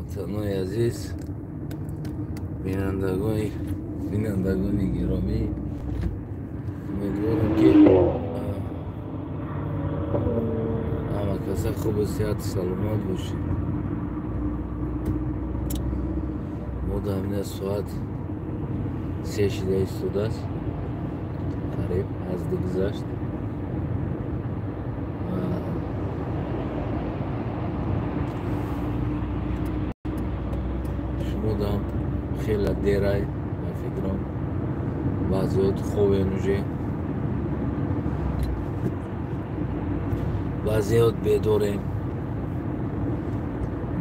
Ҳамватанои азиз, бинандагони гиромӣ, умедворам ки ҳама каса хубу сиҳату саломат бошед. Мо дар ҳамин соат 3 шида истодааст, қариб аз 2 гузашт. Шумодам хеле дерай, ба фикрам баъзеҳот хобен уже, баъзеҳот бедорем,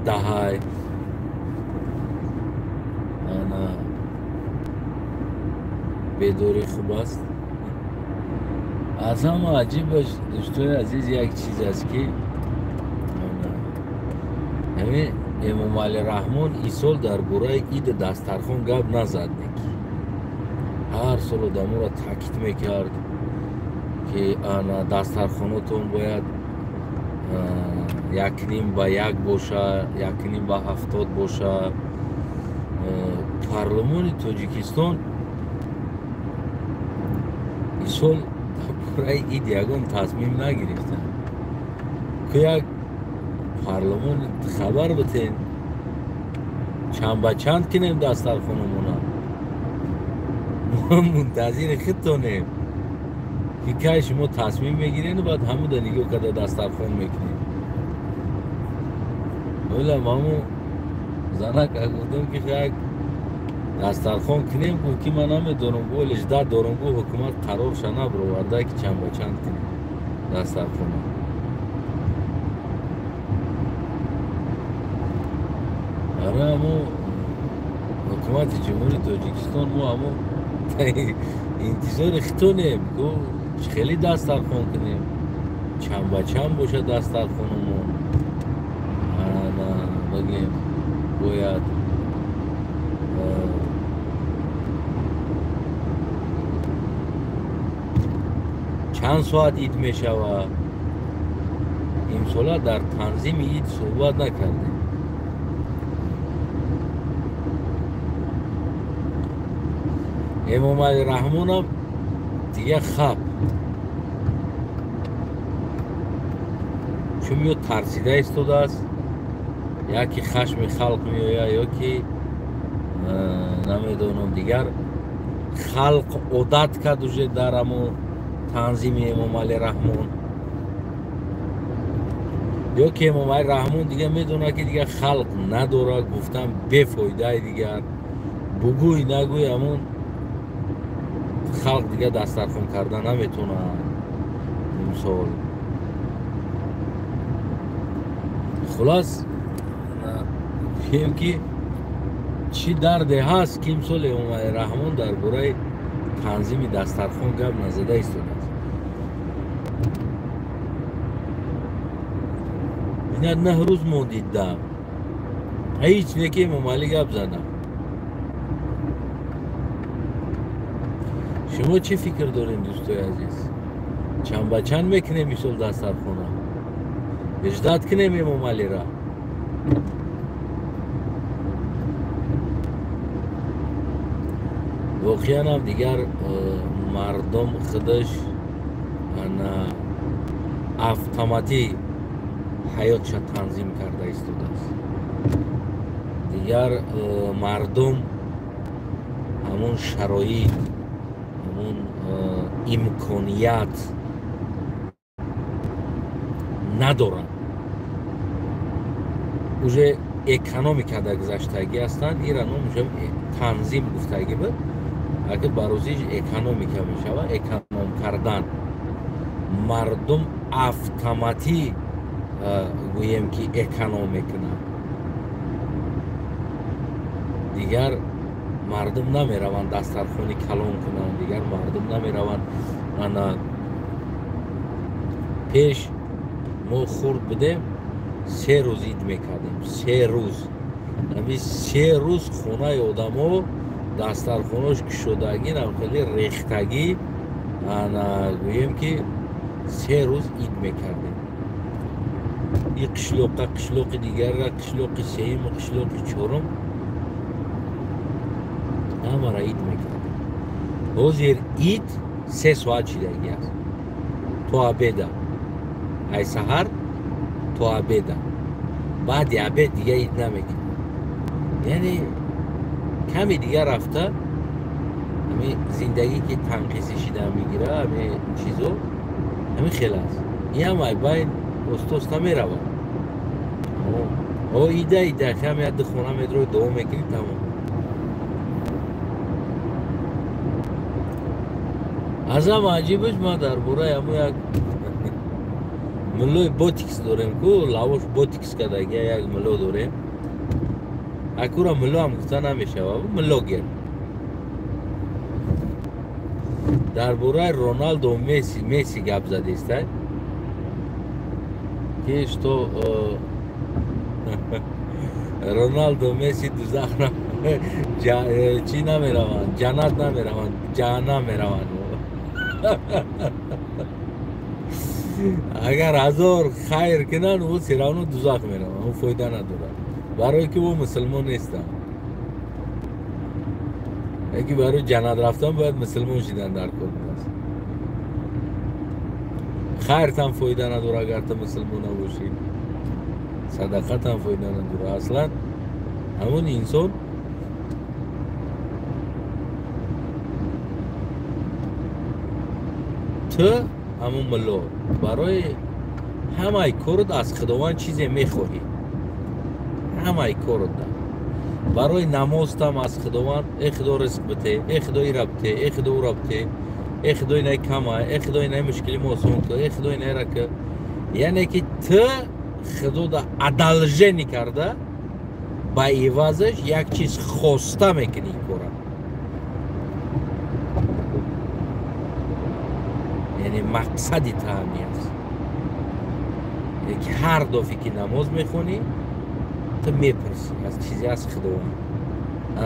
даҳай. Ана бедорӣ хуб аст. Аз ҳама аҷибаш, дӯстои азиз, як чиз аст ки ҳамин Эмомалӣ Раҳмон ин сол дар бораи иди дастархон гап назад. Неки ҳар сол одаморо таъкид мекард ки ана дастархонотон бояд 1.5 ба 1 боша, 1.5 ба 70 боша. Парлумони Тоҷикистон ин сол дар бораи ид ягон тасмим нагирифтанд. Ку як парлумон хабар битен, чанд ба чанд кинем дастархонамона. Мо мунтазири худтонем ки кай шумо тасмим мегирену баъд ҳамуда нигоҳ карда дастархон мекунем. Олам ҳаму занака гуфтам ки як дастархон кунем, гуфт ки ман намедонам, гуфт лижда дорам, гуфт ҳукумат қарорша набароварда ки чанд ба чанд кунем дастархона. Ара ҳамо ҳукумати Ҷумҳурии Тоҷикистон мо ҳамо интизори хитонем, гуфт хеле дастархон кунем, чанд ба чанд бошад дастархонамон. Ана бигем бояд чанд соат ид мешавад. Имсола дар танзими ид суҳбат накардем. Эмомалӣ Раҳмонам дига хаб, чун ё тарсида истодааст, яки хашми халқ меояд, ё ки намедонам, дигар халқ одат кард уже дар ҳамо танзими Эмомалӣ Раҳмон, ё ки Эмомалӣ Раҳмон дигар медонад ки дигар халқ надорад, гуфтан бефоидаи, дигар бугӯй нагӯй ҳамон халқ дигар дастархон карда наметавонад. Имсол хулас гӯем ки чӣ дарде ҳаст ки имсол Эмомалӣ Раҳмон дар бораи танзими дастархон гап назада истодааст. Бинад 9 рӯз мондид дам, ҳеҷ не ки Эмомалӣ гап зада. Шумо чӣ фикр дорем, дӯстои азиз? Чанд ба чанд мекунем имсол дастархона? Иҷдат кунем Эмомалиро? Воқеан ҳам дигар мардум худаш ана автоматӣ ҳаётша танзим карда истодааст. Дигар мардум ҳамон шароит, ҳамон имконият надоранд. Уже экономика дар гузаштагӣ ҳастанд, ира номуша танзим гуфтагӣ буд. Агар ба рӯзиш экономика мешавад, эконом кардан. Мардум автоматӣ гӯем ки эконом мекунанд. Дигар мардум намераванд дастархони калон кунанд, дигар мардум намераванд. Ана пеш мо хурд будем, 3 рӯз ид мекардем, 3 рӯз. Ҳамин 3 рӯз хонаи одамо дастархонош кушодагӣ, хеле рехтагӣ, ана гӯем ки 3 рӯз ид мекардем. И қишлоққа, қишлоқи дигарра, қишлоқи сеюму, қишлоқи чорум ҳамаро ид мекард. Ҳозир ид 3 соат шидагӣ аст, то обеда, ай саҳар то обеда, баъди обед дига ид намекунад. Яъне ками дига рафта ҳами зиндагӣ ки танқисӣ шида мегира, ҳами чизо ҳами хел аст. Иам ай байн оста-оста меравад. О ида ида ками як ду хона медрои, дуо мекунӣ, тамом. Аз ҳама аҷибаш ман дар бораи ҳамо як миллои ботикс дорем ку, лавош ботикс кардагия як милло дорем. Акура милло ҳам гуфта намешавад, миллогер. Дар бораи Роналдо Месси гап задеста, ки что Роналдо Месси дузах чи намераванд, ҷаннат намераванд, ҷаҳаннам мераванд. Агар ҳазор хайр кунанд, ӯ всё равно дузах мераванд, ӯ фоида надорад, барое ки ӯ мусулмон нестанд. Яки барои ҷаннат рафтан бояд мусулмон шидан дар кор будааст. Хайртам фоида надорад, агар ту мусулмон набошӣ, садақатам фоида надорад. Аслан ҳамон инсон ту ҳамон милло барои ҳамаи корот аз Худованд чизе мехоҳӣ, ҳамаи корот барои намозтам аз Худованд: э Худо, ризқ бите, э Худо, ира бите, э Худо, ура бите, э Худо, инай кама, э Худо, инай мушкили мо осон ку, э Худо, инайра ку. Яъне ки ту Худода одолжение карда, ба ивазаш як чиз хоста мекунӣ кора. Яъне мақсади ту ҳами аст, ки ҳар дафъе ки намоз мехонӣ, ту мепурсӣ аз чизе аз Худованд.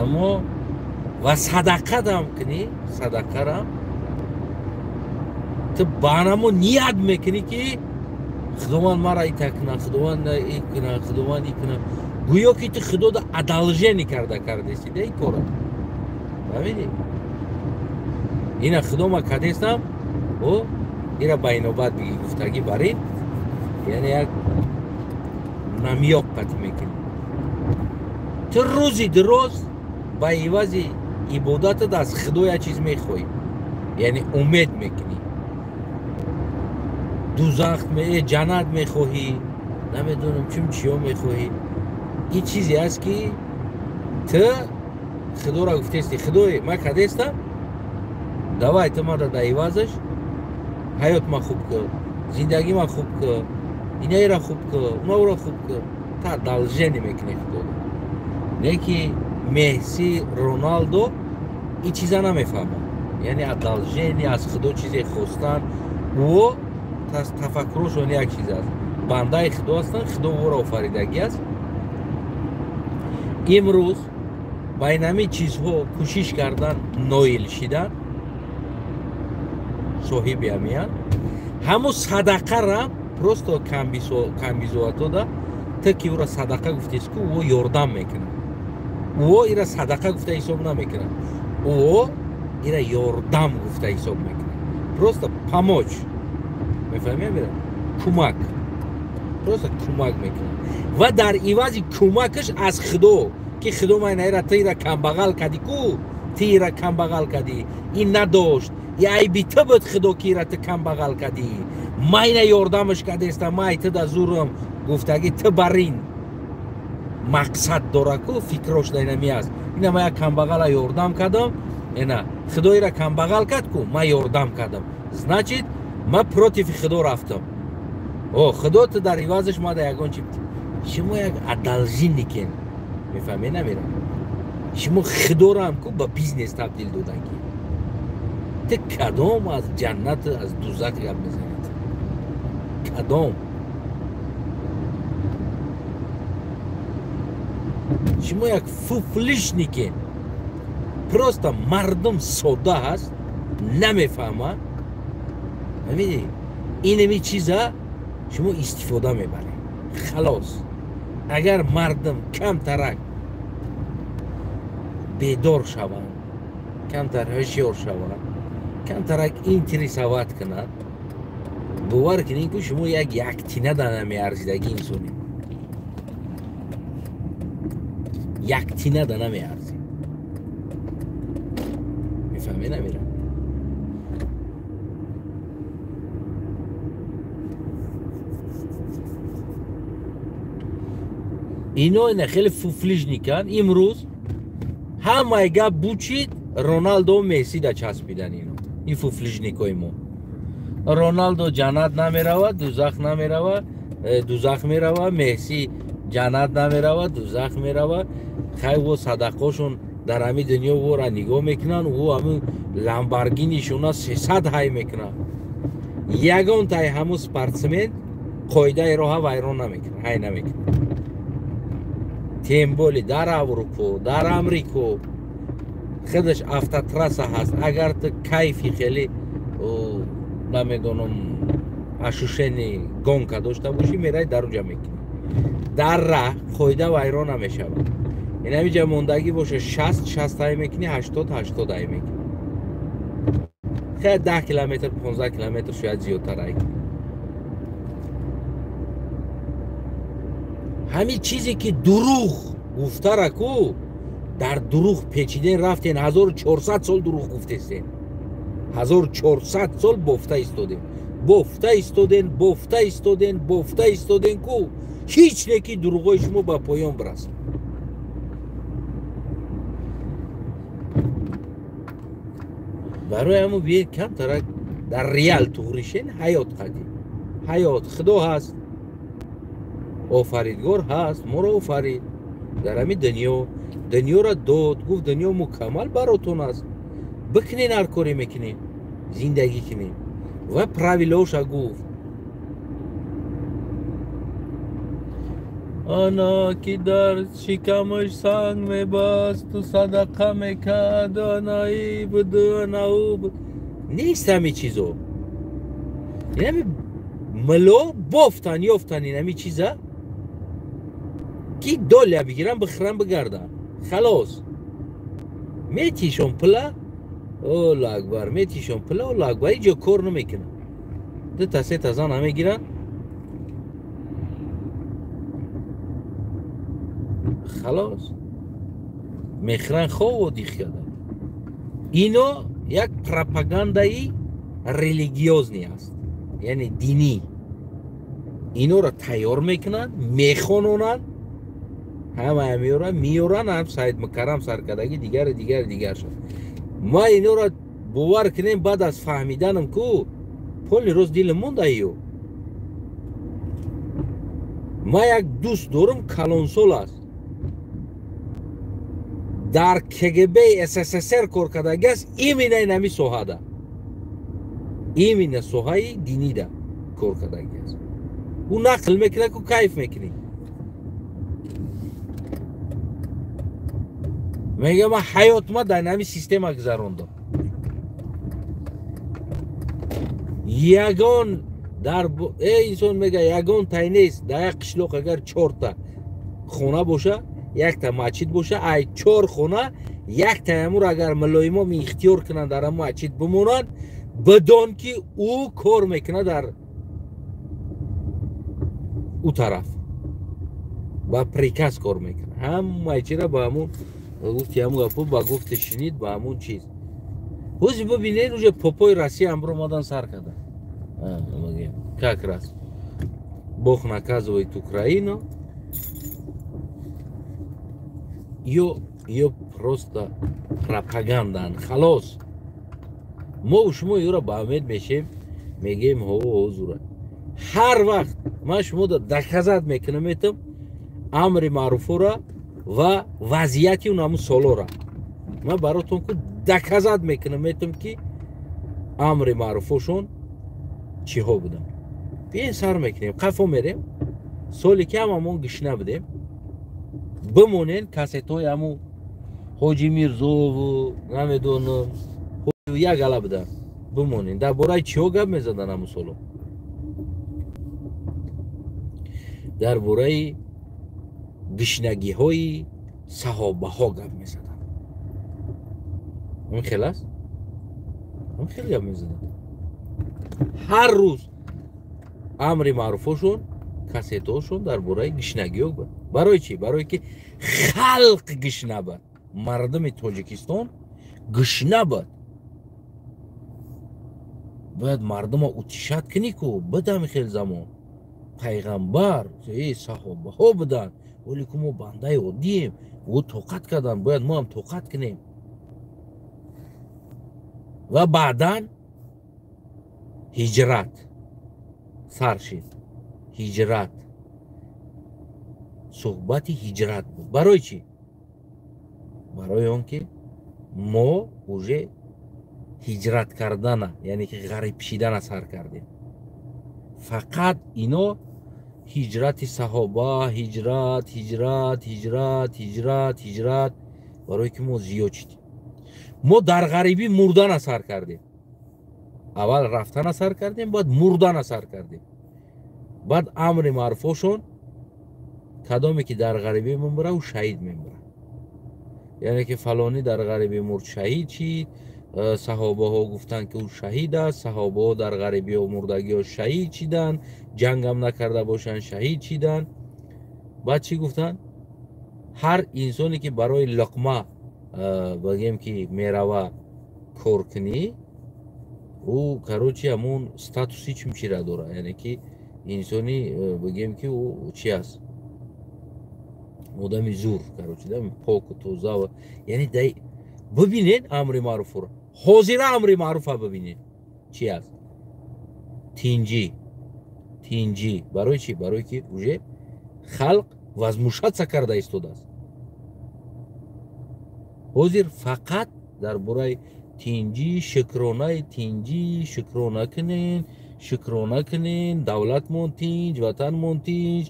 Аммо ва садақатам кунӣ, садақарам ту ба намо ният мекунӣ, ки Худованд мара ита куна, Худованд и куна, Худованд и куна, гӯё ки ту Худода одолжение карда кардеси да ин кора. Фаҳмидӣ? Ина Худо ма кардестам, о ира ба инобат бигӣ гуфтагӣ бар ин, яъне як намёк қатъ мекунӣ. Ту рӯзи дуроз ба ивази ибодатат аз Худо як чиз мехоҳӣ, яъне умед мекунӣ, дузах, ҷаннат мехоҳӣ, намедонам чун чиё мехоҳӣ. Ин чизе аст, ки ту Худоро гуфтести: Худое, ман кардестам, давай ту мара дар ивазаш ҳаёт ма хуб кӯ, зиндагӣ ма хуб кӯ, инаира хуб кӯ, унаро хуб кӯ. Та одолжение мекунӣ Худоро. Не ки Месси, Роналдо ин чиза намефаҳмад, яъне одолжение аз Худо чизе хостан, ӯ тафаккурошон як чиз аст, бандаи Худо ҳастанд, Худо ӯро офаридагӣ аст. Имрӯз ба ин ҳамин чизҳо кӯшиш кардан, ноил шидан, соҳиби ҳамиянд. Ҳамун садақара просто камбизоатода ту ки ӯро садақа гуфтест ку, ӯ ёрдам мекунад, ӯ ира садақа гуфта ҳисоб намекунад, ӯ ира ёрдам гуфта ҳисоб мекунад, просто помочь, мефаҳмӣ, кӯмак, просто кӯмак мекунад. Ва дар ивази кӯмакаш аз Худо, ки Худо майнаира ту ира камбағал кардӣ ку, ту ира камбағал кардӣ, ин надошт, и айби ту буд, Худо, ки ира ту камбағал кардӣ, майна ёрдамаш кардеста, май ту да зурам гуфтагӣ, ту бар ин мақсад дора ку, фикрош дайнами аст: ина ма як камбағала ёрдам кардам, ина Худо ира камбағал кард ку, ма ёрдам кардам, значит ма против Худо рафтам, о Худо, ту дар ивазаш ма да ягон чи. Шумо як одолженник ен, мефаҳмед намерам? Шумо Худорам ку ба бизнес табдил додагӣ. Ту кадом аз ҷаннат, аз дузах гап мезанед? Кадом? Шумо як фуфлишник ен. Просто мардум сода ҳаст, намефаҳмад. Мебинӣ, инами чиза шумо истифода мебаред. Халос. Агар мардум камтарак бедор шаванд, камтар ҳушёр шаванд, камтарак интересовать кунанд, бовар кунед, ки шумо як яктина да намеарзидаги инсоне, яктина да намеарзид. Мефаҳме намерам. Ино ина хеле фуфлижниканд. Имрӯз ҳамаи гап бучид Роналдо, Месси да часпидан. Ино ин фуфлижникои мо. Роналдо ҷаннат намеравад, дузах намерава, дузах мерава. Месси ҷаннат намерава, дузах мерава. Хай, во садақошон дар ҳами дунё вора нигоҳ мекунанд. Ӯ ҳамин Ламбаргинишона 300 ҳай мекунад. Ягон тай ҳамун спортсмен қоидаи роҳа вайрон намекунад, ҳай намекунад. Тем более дар Аврупо, дар Амрико худаш автотрасса ҳаст. Агар ту кайфи хеле, намедонам, ощущение гонка дошта бошӣ, мерай дар уҷа мекунӣ. Дар раҳ қоида вайрон намешавад. Инамиҷа мондагӣ боша, 60 60 ҳай мекунӣ, 80 80 ҳай мекунӣ. Хеле 10 километр, 15 километр шояд зиёдтар ҳай кунӣ. Ҳамин чизе ки дурӯғ гуфтара ку дар дурӯғ печиден рафтен, 1400 сол дурӯғ гуфтестен, 1400 сол бофта истодем, бофта истоден, бофта истоден, бофта истоден ку ҳеҷ не ки дурӯғҳои шумо ба поён бирасад. Барои ҳамун биед камтарак дар реал туғришен. Ҳаёт қадим ҳаёт, худо ҳаст, офаридгор ҳаст, моро офарид дар ҳамин дунё, дунёро дод, гуфт: дунё мукаммал баротон аст, бикунен ҳар коре мекунед, зиндагӣ кунед. Ва правилаоша гуфт. Ана ки дар шикамаш санг мебасту садақа мекард, ана и буду, ана ӯ буд. Нест ҳами чизо. Инами мило бофтан, ёфтан инами чиза, ки доля бигирам, бихӯрам, бигардам, халос. Метишон пула, Аллоҳу акбар, метишон пула, Аллоҳу акбар. Ҳеҷ ҷо кор намекунад. Дута сета зана мегиранд, халос, мехӯранд, хову дих карда. Ино як пропагандаи религиозный аст, яъне динӣ. Инора тайёр мекунанд, мехононанд, ҳамая меоранд, меоранд, ҳам Саид Мукаррам саркардаги, дигари дигари дигар шуд. Ма инора, бовар кунем, баъд аз фаҳмиданам ку поли рост дилам монда. Ё ма як дӯст дорам, калонсол аст, дар КГБ СССР кор кардаги аст, именно инами соҳада, именно соҳаи динида кор кардаги аст. Ӯ нақл мекунад ку кайф мекунӣ. Мега: ман ҳаётма дар инами система гузарондам. Ягон дар инсон, мега, ягон тай нест. Дар як қишлоқ агар чорта хона боша, якта масҷид боша, ай чор хона якта амур агар мулоимом ихтиёр кунанд, дар ҳамун масҷид бимонанд, бидон ки ӯ кор мекунад дар ӯ тараф, ба приказ кор мекунад. Ҳамаи чира ба ҳамун гуфти, ҳамун гапо ба гуфти шинид, ба ҳамун чиз. Ҳози бибинед, уже попои Россия ҳам омадан сар кардан. Как раз Бог наказывает Украину. Ё просто пропагандан, халос. Мо шумо ёро ба умед мешем, мегӯем: ҳо, ҳозура. Ҳар вақт ман шумо доказать мекунам, метам амри маъруфора ва вазъияти унаму солора. Ман баротон ку доказать мекунам, метам, ки амри маъруфошон чиҳо буданд. Биен, сар мекунем, қафо мерем. Соли ки ҳамамон гишна будем, бимонен кассетҳои ҳаму Ҳоҷи Мирзову, намедонам, як гала буданд, бимонен, дар бораи чиҳо гап мезадан ҳаму соло. Дар бораи гишнагиҳои саҳобаҳо гап мезаданд. Ҳамин хел аст? Ҳамин хел гап мезаданд. Ҳар рӯз амри маъруфошон, кассетошон дар бораи гишнагиҳо буд. Барои чӣ? Барое ки халқ гишна буд. Мардуми Тоҷикистон гишна буд. Бояд мардума утишат кунӣ ку буд ҳамин хел замон. Пайғамбар, саҳобаҳо буданд. Вале ку мо бандаи оддием, ӯ тоқат карданд, бояд мо ҳам тоқат кунем. Ва баъдан ҳиҷрат сар шид. Ҳиҷрат, суҳбати ҳиҷрат буд. Барои чӣ? Барои он ки мо уже ҳиҷрат кардана, яъне ки ғариб шидана сар кардем. Фақат ино ҳиҷрати саҳоба, ҳиҷрат, ҳиҷрат, ҳиҷрат, ҳиҷрат, ҳиҷрат, барое ки мо зиёд шидем. Мо дар ғарибӣ мурдана сар кардем. Аввал рафтана сар кардем, баъд мурдана сар кардем. Баъд амри маъруфошон кадоме ки дар ғарибӣ мемура, ӯ шаҳид мемура. Яъне ки фалонӣ дар ғарибӣ мурд, шаҳид шид. Саҳобаҳо гуфтанд ки ӯ шаҳид аст. Саҳобаҳо дар ғарибиҳо мурдагиҳо шаҳид шиданд, ҷангам накарда бошанд шаҳид шиданд. Баъд чӣ гуфтанд? Ҳар инсоне ки барои луқма бигем ки мерава кор кунӣ, ӯ короче ҳамун статуси чимчира дора, яъне ки инсони бигем ки ӯ чи аст? Одами зур, короче, да, поку тоза. Яъне дай бибинед амри маъруфро. Ҳозира амри маъруфа бибинед чи аст? Тинҷӣ, тинҷӣ. Барои чӣ? Барои ки уже халқ возмушаться карда истодааст. Ҳозир фақат дар бораи тинҷӣ, шукронаи тинҷӣ, шукрона кунен, шукрона кунен, давлатмон тинҷ, ватанмон тинҷ,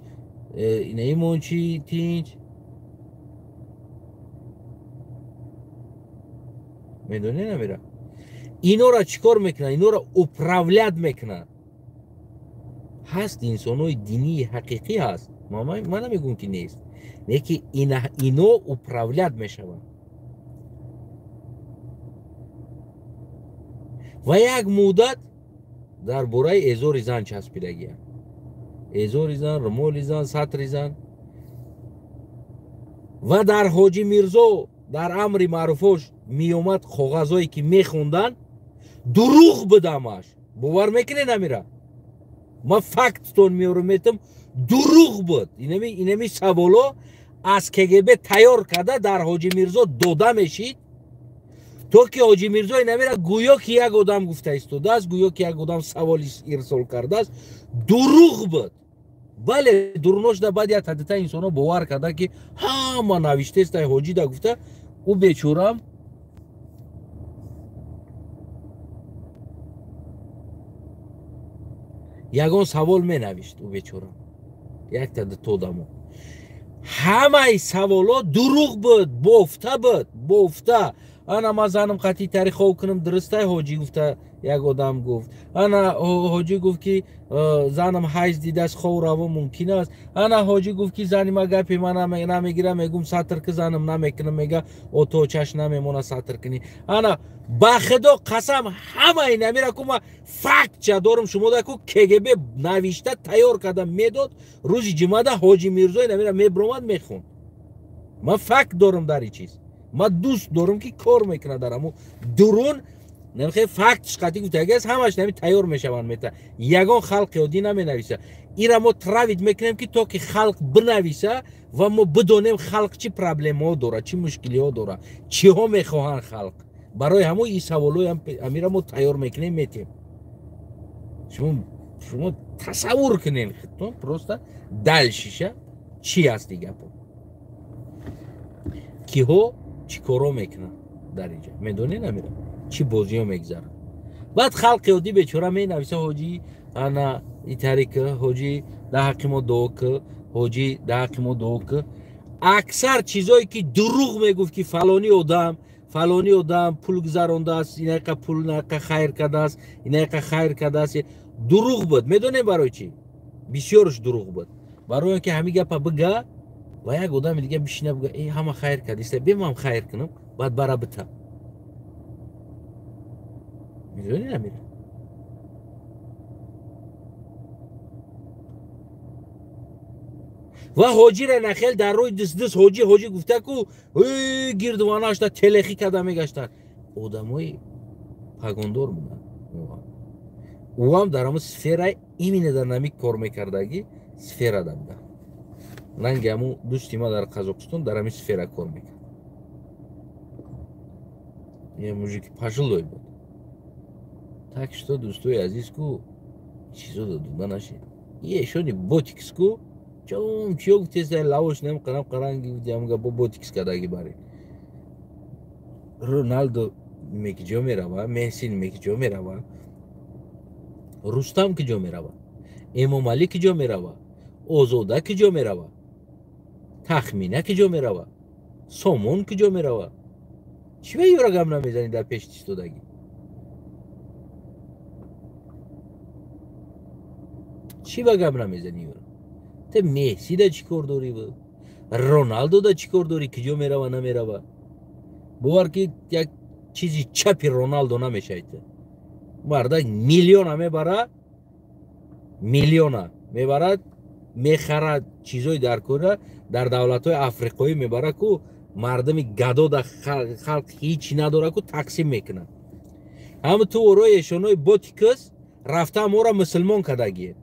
инаимон чи тинҷ. Медонӣ намира? Инора чӣ кор мекунанд? Инора управлят мекунанд. Ҳаст инсонҳои динии ҳақиқӣ ҳаст. Ман намегӯям ки нест. Лекин ино управлят мешаванд. Ва як муддат дар бораи эзори зан часпидагианд. Эзори зан, румоли зан, сатри зан. Ва дар Ҳоҷи Мирзо дар амри маъруфош меомад коғазое ки мехонданд, дурӯғ будамаш. Бовар мекунед амира? Ман факттон меорам, метам, дурӯғ буд. Инами саволо аз КГБ тайёр карда дар Ҳоҷи Мирзо дода мешид, то ки Ҳоҷи Мирзо инамира гӯё ки як одам гуфта истодааст, гӯё ки як одам савол ирсол кардааст. Дурӯғ буд. Бале, дурӯғ шуда. Баъд як тадита инсонҳо бовар карда ки ҳама навиштаест ҳоҷида гуфта, ӯ бечорам ягон савол менавишт. Ӯ бечорам якта дуто одамо. Ҳамаи саволо дурӯғ буд, бофта буд, бофта. Ана ман занам қатъи таърихҳо кунам, дурустай ҳоҷӣ гуфта як одам гуфт. Ана ҳоҷӣ гуфт ки занам ҳайз дидааст, хов раво мумкин аст. Ана ҳоҷӣ гуфт ки зани ма гапи ман намегира, мегум сатр ки занам намекунам, мега оточаш намемона сатр кунӣ. Ана ба худо қасам ҳамаи намира ку ма фактча дорам, шумо да ку КГБ навишта тайёр карда медод. Рӯзи ҷумъада Ҳоҷи Мирзои намира мебромад мехонд. Ман факт дорам дар ин чиз. Ман дӯст дорам ки кор мекунад дар ҳамун дурун. Намехоҳ фактш қатъӣ гуфтагиаст, ҳамаш нами тайёр мешаванд мета. Ягон халқи оддӣ наменависа. Ира мо травид мекунем ки то ки халқ бинависа ва мо бидонем халқ чӣ проблемаҳо дорад, чӣ мушкилиҳо дорад, чиҳо мехоҳанд халқ. Барои ҳамон ин саволҳои амира мо тайёр мекунем, метем. Шумо тасаввур кунед худтон, просто дальшиша чӣ аст ин гапо? Киҳо чӣ коро мекунанд дар инҷа? Медонед амира? Чӣ бозиҳо мегзаранд? Баъд халқи оддӣ бечора менависа: ҳоҷӣ ана итари ки, ҳоҷӣ дар ҳаққи мо дуо ки, ҳоҷӣ дар ҳаққи мо дуо ки. Аксар чизое ки дурӯғ мегуфт ки фалонӣ одам, фалонӣ одам пул гузарондааст, инақа пул инақа хайр кардааст, инақа хайр кардааст, дурӯғ буд. Медонем барои чӣ? Бисёрш дурӯғ буд. Барои он ки ҳамин гапа бига ва як одами дига бишина бига, э ҳама хайр кардиста, бемам хайр кунам, баъд бара бита. Медонӣ намира? Ва ҳоҷира нахел дар рӯи дис-дис ҳоҷи ҳоҷи гуфта ку гирдуванашта телехӣ карда мегаштанд. Одамои пагондор буданд. Ӯам дар ҳамун сфера именно дар нами кор мекардагӣ сферада буда. Ранги ҳамун дӯсти ма дар Қазоқистон дар ҳамин сфера кор мекард. Я мужик пожилой буд. Так что, дӯстои азиз, ку чизо дода нашед. Ешони ботикс ку чом чиё гуфтеса лавош нем қарам қаранги гуфтиамга бо ботикс кадаги бари. Роналдо меки ҷо мерава, Месси меки ҷо мерава, Рустам ки ҷо мерава, Эмомалӣ ки ҷо мерава, Озода ки ҷо мерава, Тахмина ки ҷо мерава, Сомон ки ҷо мерава. Чӣ ба ёра гап намезанӣ дар пеши истодагӣ? Чӣ ба гап намезанӣ ёра? Ту Мессида чӣ кор дорӣ? Роналдода чӣ кор дорӣ? Ки ҷо мерава, намерава? Бовар ки як чизи чапи Роналдо намешавӣ ту. Мардак миллиона мебарад, миллиона мебарад, мехарад чизои дар кора дар давлатҳои африқоӣ мебарад ку мардуми гадода халқ ҳеҷ надора ку тақсим мекунад. Ҳама ту орои эшонои ботикс рафта моро мусулмон кардагие.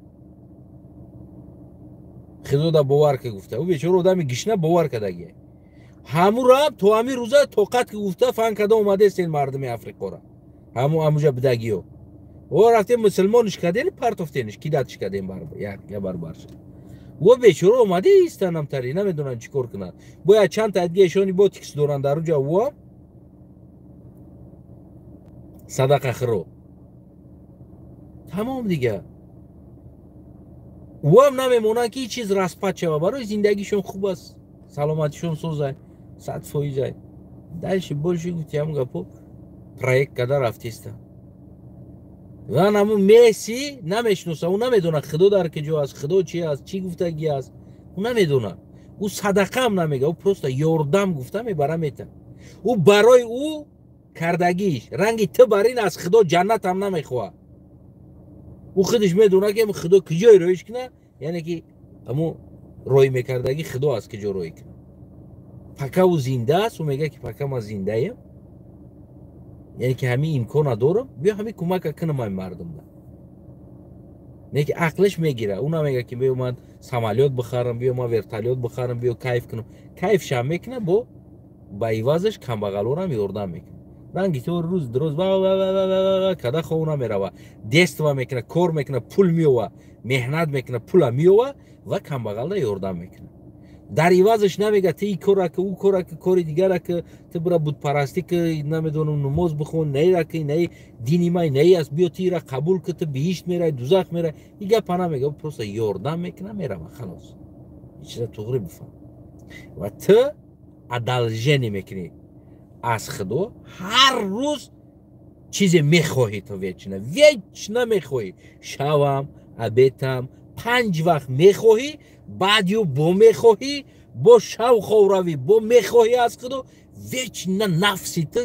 Худода бовар ки гуфта. Ӯ бечора одами гишна бовар кардагие. Ҳамура то ҳамин рӯза тоқат ки гуфта фан карда омадестен мардуми африқора. Ҳаму ҳамуҷа бидагиё. О рафтем мусулмониш кардем, партофтениш, кидатиш кардем я барбарш. О бечора омаде истанам тари, намедонам чӣ кор кунад. Бояд чанд та дига эшони ботикс доранд дар уҷа о садақа хиро. Тамом дига. Ӯам намемонанд ки чиз распад шава. Барои зиндагишон хуб аст, саломатишон созай, 100%. Дальше больше гуфтиам гапо проект када рафтеста. Ва наму Месси намешноса, ӯ намедона Худо дар куҷо аст, Худо чи аст, чӣ гуфтагӣ аст. Ӯ намедона. Ӯ садақаам намега, ӯ просто ёрдам гуфта мебара мета. Ӯ барои ӯ кардагиш, ранги ту бар ин аз Худо ҷаннатам намехоҳад. Ӯ худаш медона ки Худо куҷое роиш куна, яъне ки ҳамун рой мекардагӣ Худо аз куҷо рой куна. Пока ӯ зинда аст, ӯ мегӯяд ки пока ман зиндаем, яъне ки ҳамин имкона дорам, биё ҳамин кӯмака кунам ҳамин мардумда. Не ки ақлиш мегира, ӯ намегӯяд ки биё ман самолёт бихарам, биё ман вертолёт бихарам, биё кайф кунам. Кайфшам мекуна, бо ба ивазаш камбағалорам ёрдам мекуна. Ранги ту рӯз дроз ва када хов намерава, дества мекуна, кор мекуна, пул меова, меҳнат мекуна, пула меова ва камбағалда ёрдам мекуна. Дар ивазаш намега ту ин кора ки, ӯ кора ки, кори дигара ки, ту бира бутпарастӣ ки, намедонам намоз бихон, наира ки, наи дини май наи аст, биё ту ира қабул ки, ту биҳишт мерай, дузах мерай. Ин гапа намега, просто ёрдам мекуна, мерава, халос. Ин чиза туғри бифаҳм. Ва ту одолжение мекунӣ аз Худо, ҳар рӯз чизе мехоҳӣ ту вечно, вечно мехоҳӣ. Шавам, обедам, 5 вақт мехоҳӣ, баъд ю бо мехоҳӣ, бо шав ховравӣ, бо мехоҳӣ аз Худо, вечно нафси ту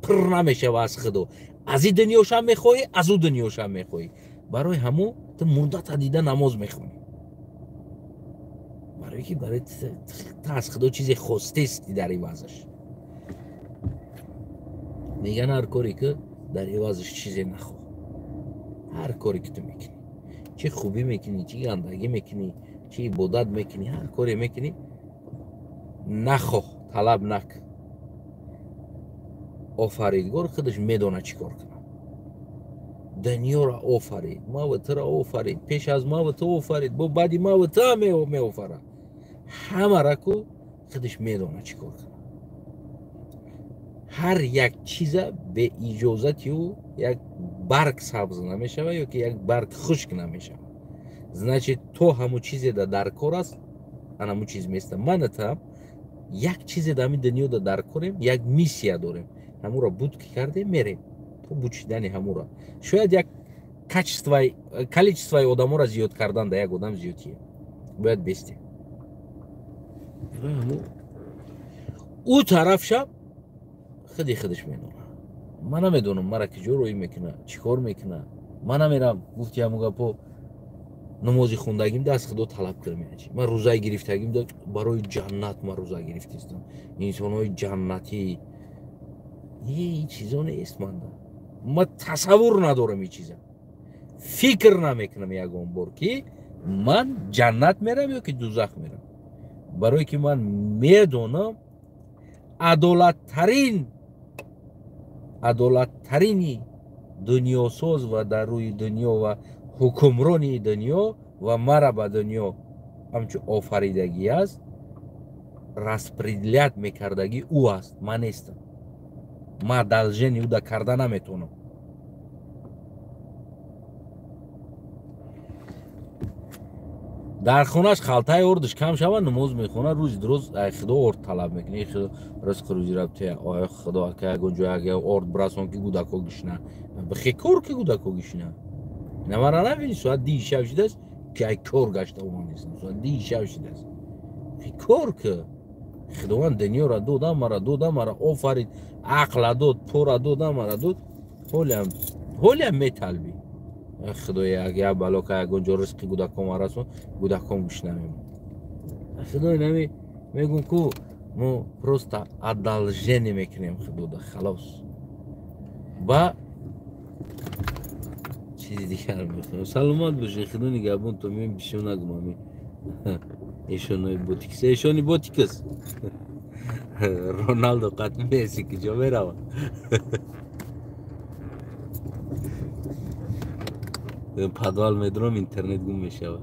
пур намешава аз Худо. Аз ин дунёшам мехоҳӣ, аз ӯ дунёшам мехоҳӣ. Барои ҳамун ту мурдата дида намоз мехонӣ. Барои ки барои ту аз Худо чизе хостести дар ивазаш. Меган ҳар коре ки дар ивазаш чизе нахоҳ. Ҳар коре ки ту мекунӣ, чӣ хубӣ мекунӣ, чӣ гандагӣ мекунӣ, чӣ ибодат мекунӣ, ҳар коре мекунӣ, нахоҳ, талаб накун. Офаридгор худаш медона чӣ кор кунад. Дунёро офарид, ма ва туро офарид, пеш аз ма ва ту офарид, бо баъди ма ва ту ҳам меофарад. Ҳамаро ку худаш медона чӣ кор кунад. Ҳар як чиза бе иҷозати ӯ як барг сабз намешавад ё ки як барг хушк намешавад. Значит, то ҳамун чизе дар кор аст, ана ҳамун чиз места. Ман там як чизе дар ҳамин дунёда дар корем, як миссия дорем. Ҳамуро буд ки кардем, мерем то бучидани ҳамуро. Шояд як количествои одаморо зиёд кардан да як одам зиёдтие. Бояд бестем. Ӯ тарафша худи худаш медонад. Ман намедонам, мара киҷо рӯй мекуна, чӣ кор мекуна. Ман намерам, гуфти ҳамун гапо, намози хундагим да аз худо талаб кунам. Ман рӯзаи гирифтагим да барои ҷаннат, ман рӯза гирифтистам. Инсонҳои ҷаннатӣ ин чизо нест манда. Ман тасаввур надорам ин чиза. Фикр намекунам ягон бор, ки ман ҷаннат мерам ё ки дузах мерам. Барое ки ман медонам адолаттарини дунёсоз ва дар рӯи дунё ва ҳукмрони дунё ва мара ба дунё ҳамчун офаридагӣ аст, распределять мекардагӣ ӯ аст, ман нестам. Ман одолжение ӯда карда наметавонам. Дар хонаш халтаи ордаш кам шава, намоз мехонад, рӯзи дуруз ай худо орд талаб мекунад. Эй худо, ризқу рӯзӣ рабте, ой худо, ака ягон ҷо ага орд бирасон, ки гудако гишна. Бихе кор, ки гудако гишна. Намара набини, соат 2 шаб шудааст, ки ай кор гашта омадистам. Соат 2 шаб шудааст. Кор ки худованд дунёро дод, мара дод, мара офарид, ақла дод, пора дод, мара дод. Ҳолиам металбӣ. Худоя, як бало ка ягон ҷо ризқи гудаком расон, гудаком гӯш намемон. Худои нами мегум ку мо просто одолжение мекунем худода, халос. Ба чизи дигар мехоҳем. Саломат бошед, худо нигаҳбон. То меоем, бисёр нагум ами. Эшонои ботикс, эшони ботикс. Роналдо қат Месси куҷо меравад? Подвал медурам, интернет гум мешавад.